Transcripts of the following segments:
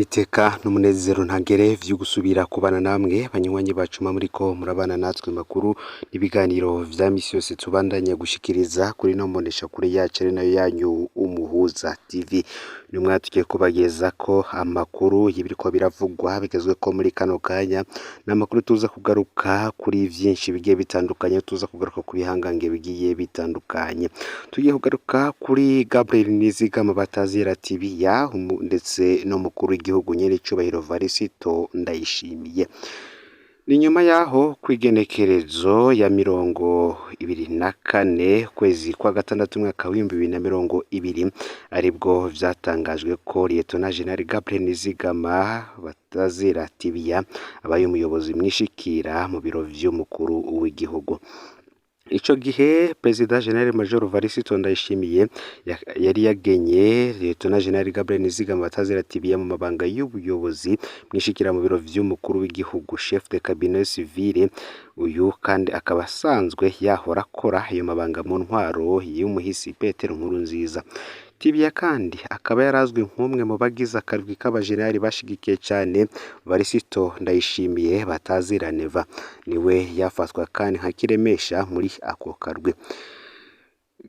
Iteka n'umunezero ntangere vyo gusubira kubana namwe banywanyi bacu muriko murabana natwe makuru n'ibiganiro vya misi yose tubandanya gushikiriza kuri no mbonesha kure yacu ari nayo yanyu Umuhuza TV. Nimwe tugiye kubagezako amakuru y'ibiriko biravugwa bigezweko muri kano kanya, n'amakuru tuza kugaruka kuri vyinshi bigiye bitandukanye, tuza kugaruka ku bihangange bigiye bitandukanye. Tugiye kugaruka kuri Gabriel Nizigama batazira Tibiya ndetse n'umukuru w'igihugu nyenicubahiro Varisito Ndayishimiye. Ni nyuma yaho kw'igenekerezo ya 24 kwezi kwa gatandatu umwaka w'2020 aribwo vyatangajwe ko Liyetona Jenerali Gabriel Nizigama batazira Tibiya abaye umuyobozi mwishikira mu biro vy'umukuru w'igihugu. Ico gihe Perezida General Major Varisito Ndayishimiye yari yagenye Liyetona General Gabriel Nizigama batazira Tibiya mu mabanga y'ubuyobozi mwishikira mu biro vy'umukuru w'igihugu, chef de cabinet civil. Uyu kandi akaba asanzwe yahora akora ayo mabanga mu ntwaro y'umuhisi Petero Nkurunziza. Tibiya kandi akaba yarazwi nk'umwe mu bagize akarwi k'abajenerali bashigikiye cane Varisito Ndayishimiye batazira Neva. Niwe yafatwa kandi nka kiremesha muri ako karwi.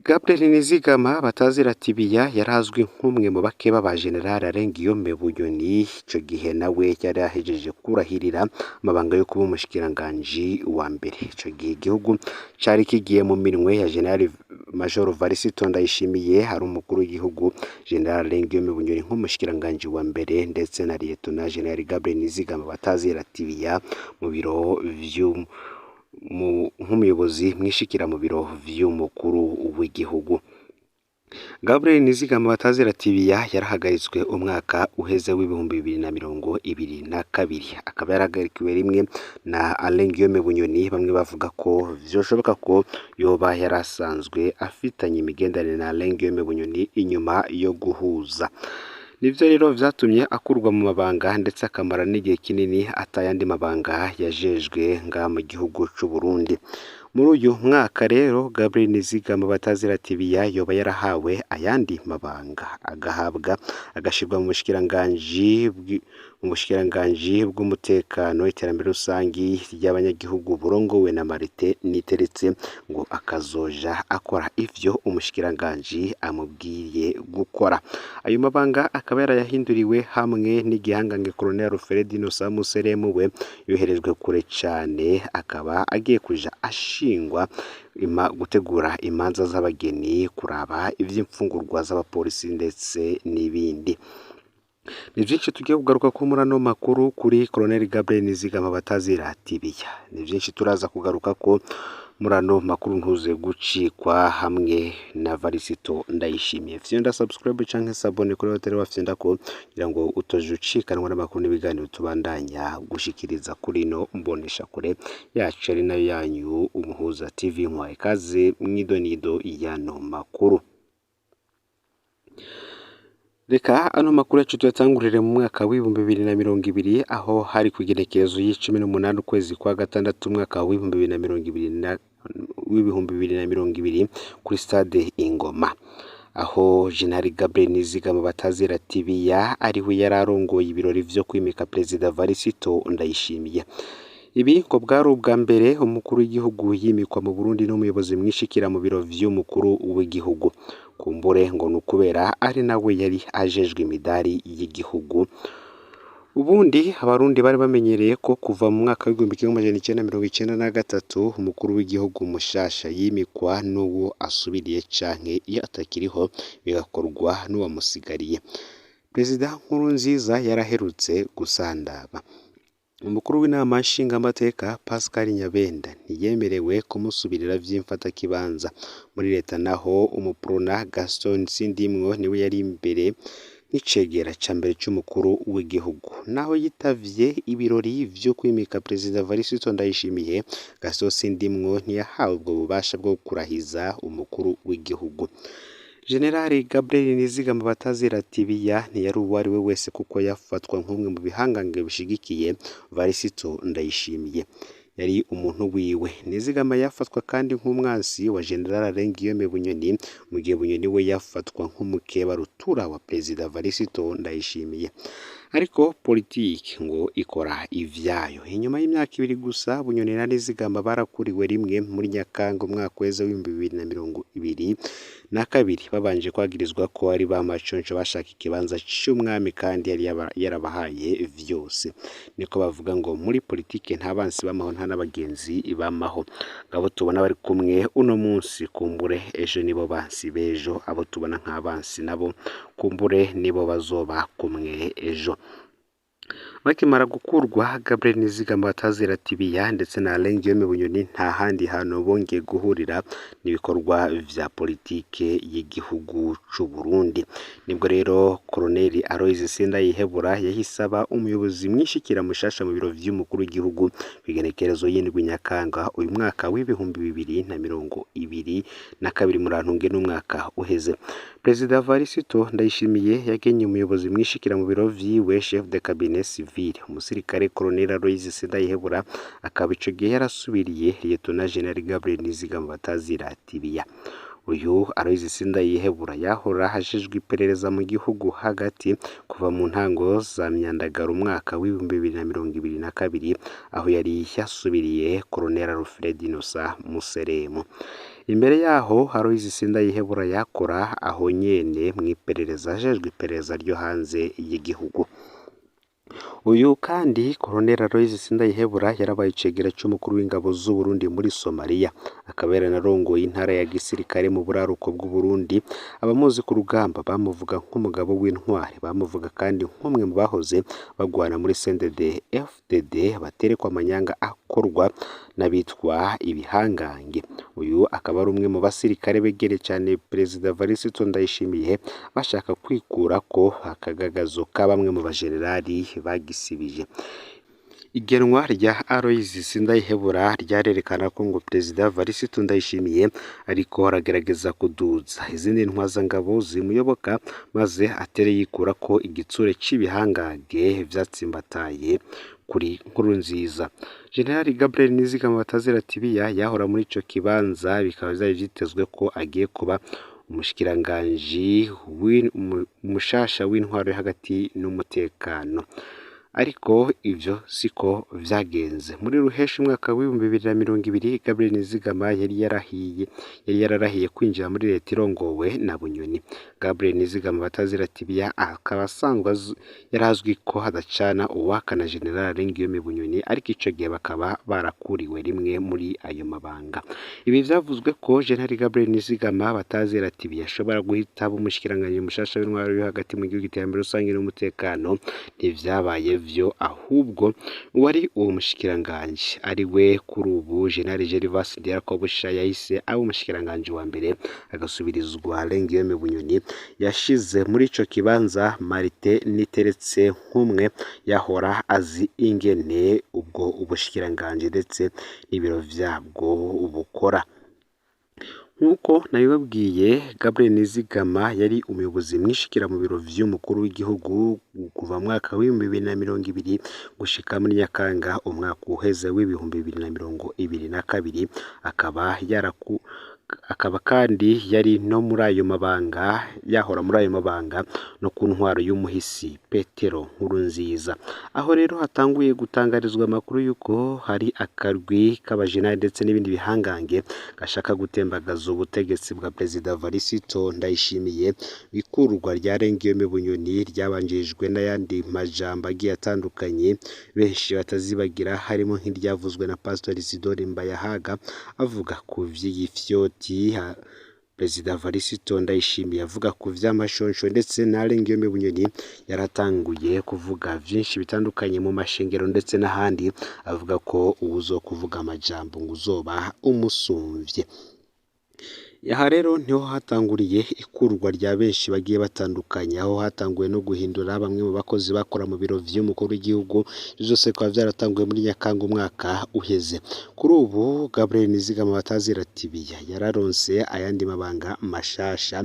Gabriel Nizigama batazira Tibiya yarazwi nk'umwe mu bake b'abajenerali Arengiyome Bunyoni. Ico gihe nawe yari ahejeje kurahirira amabanga yo kuba umushikiranganji wa mbere. Ico gihe igihugu cari kigiye mu minwe ya General Major Varisito Ndayishimiye hari umukuru w'igihugu, General Arengiyome Bunyoni nk'umushikiranganji wa mbere, ndetse na Liyetona General Gabriel Nizigama batazira Tibiya mu biro vyu nk'umuyobozi mwishikira mu biro vy'umukuru w'igihugu. Gabriel Nizigama batazira Tibiya yarahagaritswe umwaka uheze w'2022, akaba yarahagarikiwe rimwe na Alain Guillaume Bunyoni. Bamwe bavuga ko vyoshoboka ko yoba yarasanzwe afitanye imigenderanire na Alain Guillaume Bunyoni inyuma yo guhuza. Nivyo rero vyatumye akurwa mu mabanga ndetse akamara n'igihe kinini atayandi mabanga yajejwe nga mu gihugu c'u Burundi. Muri uyu mwaka rero Gabriel Nizigama batazira Tibiya yoba yarahawe ayandi mabanga, agahabwa agashirwa mu bushikiranganji bw'umutekano, iterambere rusangi ry'abanyagihugu burongowe na Martin Niteretse, ngo akazoja akora ivyo umushikiranganji amubwiye gukora. Ayo mabanga akaba yarayahinduriwe hamwe n'igihangange Colonel Alfred Innocent Museremu, we yoherejwe kure cane, akaba agiye kuja ashingwa gutegura imanza z'abageni, kuraba ivy'imfungurwa z'abapolisi ndetse n'ibindi. Ni vyinshi tugiye kugaruka ko muri ano makuru kuri Colonel Gabriel Nizigama batazira Tibiya. Ni vyinshi turaza kugaruka ko muri ano makuru, ntuze gucikwa hamwe na Varisito Ndayishimiye. Fyonda subscribe canke s'abonner kuri hoteli wafyonda ko kugira ngo utoje ucikanwa n'amakuru n'ibiganiro tubandanya gushikiriza kuri no mbonesha kure yacu ari nayo yanyu Umuhuza TV. Nkwaye ikaze mwidonido y'ano makuru. Reka ano makuru yacu tuyatangurire mu mwaka w'2020, aho hari kw'igenekerezo y'18 ukwezi kwa gatandatu umwaka w'2020 kuri stade Ingoma, aho General Gabriel Nizigama batazira Tibiya ariwe yari arongoye ibirori vyo kwimika Perezida Varisito Ndayishimiye. Ibi ngo bwari ubwa mbere umukuru w'igihugu yimikwa mu Burundi n'umuyobozi mwishikira mu biro vy'umukuru w'igihugu. Kumbure ngo ni ukubera ari nawe yari ajejwe imidari y'igihugu. Ubundi abarundi bari bamenyereye ko kuva mu mwaka w'1993 umukuru w'igihugu mushasha yimikwa n'uwo asubiriye, canke iyo atakiriho bigakorwa n'uwamusigariye. Perezida Nkurunziza yaraherutse gusandaba. Umukuru w'inama nshingamateka Pascal Nyabenda ntiyemerewe kumusubirira vy'imfatakibanza. Muri leta naho umuprona Gaston Sindimwo niwe yari imbere nk'icegera ca mbere c'umukuru w'igihugu. Naho yitavye ibirori vyo kwimika Perezida Varisito Ndayishimiye, Gaston Sindimwo ntiyahawe ubwo bubasha bwo kurahiza umukuru w'igihugu. General Gabriel Nizigama batazira Tibiya ntiyari uwo ari we wese, kuko yafatwa nk'umwe mu bihangange bishigikiye Varisito Ndayishimiye. Yari umuntu wiwe. Nizigama yafatwa kandi nk'umwansi wa General Alain Guillaume Bunyoni, mu gihe Bunyoni we yafatwa nk'umukeba rutura wa Perezida Varisito Ndayishimiye. Ariko politiki ngo ikora ivyayo. Inyuma y'imyaka ibiri gusa Bunyoni na Nizigama barakuriwe rimwe muri Nyakanga umwaka weze w'2022, babanje kwagirizwa ko ari ba maconco bashaka ikibanza c'umwami kandi yari yarabahaye vyose. Niko bavuga ngo muri politike nta bansi bamaho nta n'abagenzi bamaho. Ngabo tubona bari kumwe uno munsi kumbure ejo nibo bansi b'ejo, abo tubona nk'abansi nabo kumbure nibo bazoba kumwe ejo. Bakimara gukurwa, Gabriel Nizigama batazira Tibiya ndetse na Alain Guillaume Bunyoni nta handi hantu bongeye guhurira n'ibikorwa vya politike y'igihugu c'u Burundi. Nibwo rero Colonel Aloys Sindayihebura yahise aba umuyobozi mwishikira mushasha mu biro vy'umukuru w'igihugu kw'igenekerezo y'indwi Nyakanga uyu mwaka w'2022, murantunge n'umwaka uheze. Perezida Varisito Ndayishimiye yagenye umuyobozi mwishikira mu biro vyiwe, chef de cabinet civil, umusirikare Colonel Aloys Sindayihebura, akaba ico gihe yarasubiriye Lieutenant General Gabriel Nizigama batazira Tibiya. Uyu Aloys Sindayihebura yahora ajejwe iperereza mu gihugu hagati kuva mu ntango za Myandagaro umwaka w'2022, aho yari yasubiriye Colonel Alfred Innocent Museremu. Imbere yaho Aloys Sindayihebura yakora aho nyene mw'iperereza, ajejwe iperereza ryo hanze y'igihugu. Uyu kandi Colonel Aloys Sindayihebura yarabaye icegera c'umukuru w'ingabo z'u Burundi muri Somalia, akaba yaranarongoye intara ya gisirikare mu buraruko bw'u Burundi. Abamuzi ku rugamba bamuvuga nk'umugabo w'intwari, bamuvuga kandi nk'umwe mu bahoze bagwana muri CNDD FDD baterekwa amanyanga akorwa n'abitwa ibihangange. Uyu akaba ari umwe mu basirikare begereye cyane Perezida Evariste Ndayishimiye, bashaka kwikurako akagagazo ka bamwe mu bajenerali bagisibije. Igenwa rya Aloys Sindayihebura ryarerekana ko ngo Perezida Evariste Ndayishimiye ariko aragerageza kuduza izindi ntwazangabo zimuyoboka, maze atere yikura ko igitsure c'ibihangange vyatsimbataye kuri Nkurunziza. General Gabriel Nizigama batazira Tibiya yahora muri ico kibanza, bikaba vyari vyitezwe ko agiye kuba umushikiranganji mushasha w'intwaro yo hagati n'umutekano, ariko ivyo siko vyagenze. Muri ruheshi umwaka w'2020, Gabriel Nizigama yari yararahiye kwinjira muri leta irongowe na Bunyoni. Gabriel Nizigama batazira Tibiya akaba asanzwe yarazwi ko hadacana uwaka na General Alain Guillaume Bunyoni, ariko ico gihe bakaba barakuriwe rimwe muri ayo mabanga. Ibi vyavuzwe ko General Gabriel Nizigama batazira Tibiya ashobora guhita aba umushikiranganji mushasha w'intwaro yo hagati mu gihugu, iterambere rusange n'umutekano. Ntivyabaye vyo, ahubwo uwari uwo mushikiranganji ari we kuri ubu General Gervais Ndirakobuca yahise aba umushikiranganji wa mbere, agasubirizwa Alain Guillaume Bunyoni. Yashize muri ico kibanza Martin Niteretse nk'umwe yahora azi ingene ubwo ubushikiranganji ndetse n'ibiro vyabwo bukora. Nk'uko nabibabwiye, Gabriel Nizigama yari umuyobozi mwishikira mu biro vy'umukuru w'igihugu kuva mu mwaka w'2020 gushika muri Nyakanga umwaka uheze w'2022, akaba kandi yari no muri ayo mabanga, yahora muri ayo mabanga no ku ntwaro y'umuhisi Petero Nkurunziza. Aho rero hatanguye gutangarizwa amakuru y'uko hari akarwi k'abajenali ndetse n'ibindi bihangange gashaka gutembagaza ubutegetsi bwa Perezida Evariste Ndayishimiye. Ikurwa rya Alain Guillaume Bunyoni ryabanjirijwe n'ayandi majambo agiye atandukanye benshi batazibagira, harimo nk'iryavuzwe na Pastor Isidore Mbayahaga avuga ku vy'igifyoti Perezida Evariste Ndayishimiye avuga ku vy'amashonsho, ndetse na Alain Guillaume Bunyoni yaratanguye kuvuga vyinshi bitandukanye mu mashengero ndetse n'ahandi, avuga ko uwuzokuvuga amajambo ngo uzoba umusumvye. Aha rero niho hatanguriye ikurwa rya benshi bagiye batandukanye, aho hatanguye no guhindura bamwe mu bakozi bakora mu biro vy'umukuru w'igihugu. Ivyo vyose bikaba vyaratanguye muri Nyakanga umwaka uheze. Kuri ubu Gabriel Nizigama batazira Tibiya yararonse ayandi mabanga mashasha,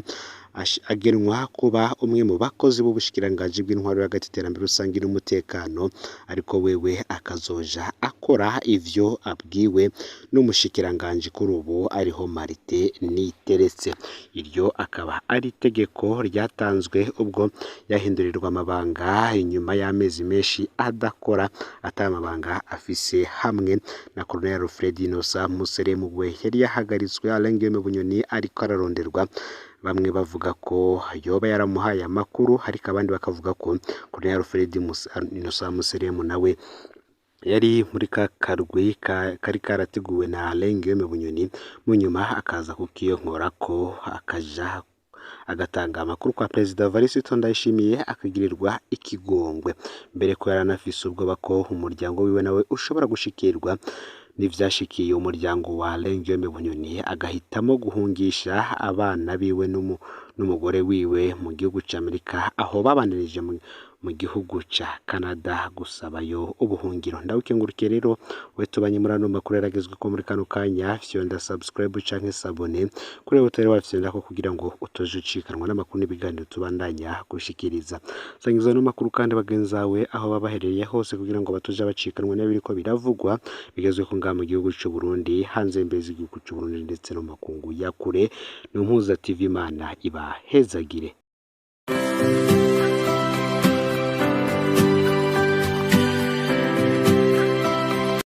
agenwa kuba umwe mu bakozi b'ubushikiranganji bw'intwaro yo hagati, iterambere rusange n'umutekano, ariko wewe akazoja akora ivyo abwiwe n'umushikiranganji kuri ubu ariho Martin Niteretse. Iryo akaba ari itegeko ryatanzwe ubwo yahindurirwa amabanga inyuma y'amezi menshi adakora ata mabanga afise, hamwe na Colonel Alfred Innocent Museremu we yari yahagaritswe Alain Guillaume Bunyoni ariko araronderwa, bamwe bavuga ko yoba yaramuhaye amakuru, ariko abandi bakavuga ko Colonel Alfred Innocent Museremu nawe yari muri ka karwi kari karateguwe na Alain Guillaume Bunyoni, mu nyuma akaza kukiyonkorako akaja agatanga amakuru kwa Perezida Evariste Ndayishimiye akagirirwa ikigongwe, mbere ko yaranafise ubwoba ko umuryango wiwe nawe ushobora gushikirwa n'ivyashikiye umuryango wa Alain Guillaume Bunyoni, agahitamo guhungisha abana biwe n'umugore wiwe mu gihugu ca Amerika, aho babandanije mu gihugu ca Canada gusabayo ubuhungiro. Ndawukengurukiye rero we tubanye muri ano makuru yaragezweko muri kano kanya, fyonda subscribe canke s'abonner kuri utari wafyondako kugira ngo utoje ucikanwa n'amakuru n'ibiganiro tubandanya gushikiriza. Sangiza ano makuru kandi bagenzi bawe aho baba baherereye hose kugira ngo batoje bacikanwa n'ibiriko biravugwa bigezweko ngaha mu gihugu c'u Burundi, hanze imbere z'igihugu c'u Burundi ndetse no mu makungu ya kure. Ni Mpuza TV, Imana ibahezagire.